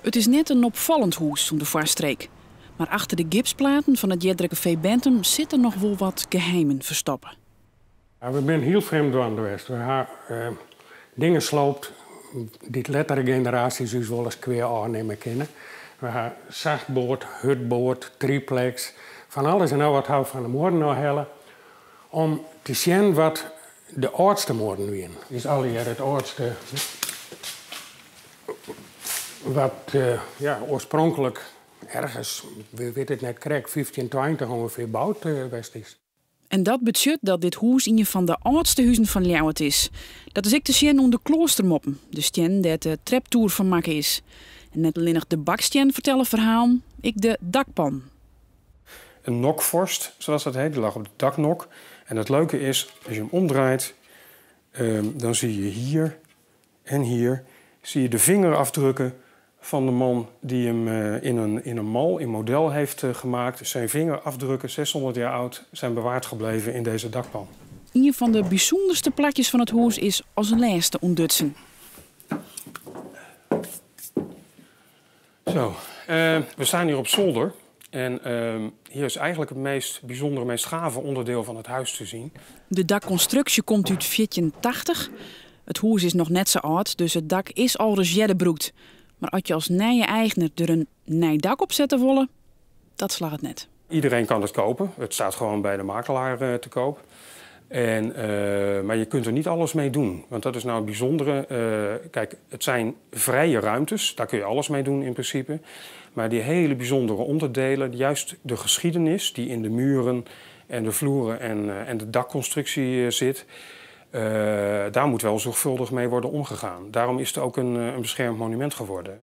It is net in opfallend hûs sûnder foarstreek. Mar achter de gipsplaten fan it eardere kafee Bentum sitte noch wol wat geheimen ferstoppe. Ja, we binne hiel frjemd dwaande west. We ha dingen sloopt dy't lettere generaasjes ús wolris kwea ôfnimme kinne. We ha sachtboard, hurdboard, tripleks, fan alles en noch wat ha we fan de muorren ôfhelle om te sjen wat de âldste muorren wienen. Is allegear it âldste wat ja, oarspronklik ergens, we witte it net krekt, 1520 ûngefear boud west is. En dat betsjut dat dit hûs ien fan de âldste huzen fan Ljouwert is. Dat is ek te sjen oan de kloastermoppen, de stiennen dêr't de treptoer fan makke is. En net allinnich de bakstiennen fertelle ferhalen, ek de dakpannen. Een nokvorst, zoals dat heet, die lag op de daknok. En het leuke is, als je hem omdraait, dan zie je hier en hier zie je de vingerafdrukken van de man die hem in een mal, in model heeft gemaakt. Zijn vingerafdrukken, 600 jaar oud, zijn bewaard gebleven in deze dakpan. Ien fan de bysûnderste plakjes fan it hûs is as lêste ûntdutsen. Zo, we staan hier op zolder. En hier is eigenlijk het meest bijzondere, meest gave onderdeel van het huis te zien. De dakkonstruksje komt út 1480. It hûs is noch net sa âld, dus it dak is alris earder brûkt. Mar as je as nije eigner der in nij dak op sette wolle, dat slagget net. Iedereen kan het kopen. Het staat gewoon bij de makelaar te koop. Maar je kunt er niet alles mee doen. Want dat is nou het bijzondere. Kijk, het zijn vrije ruimtes. Daar kun je alles mee doen in principe. Maar die hele bijzondere onderdelen, juist de geschiedenis die in de muren en de vloeren en de dakconstructie zit, daar moet wel zorgvuldig mee worden omgegaan. Daarom is het ook een beschermd monument geworden.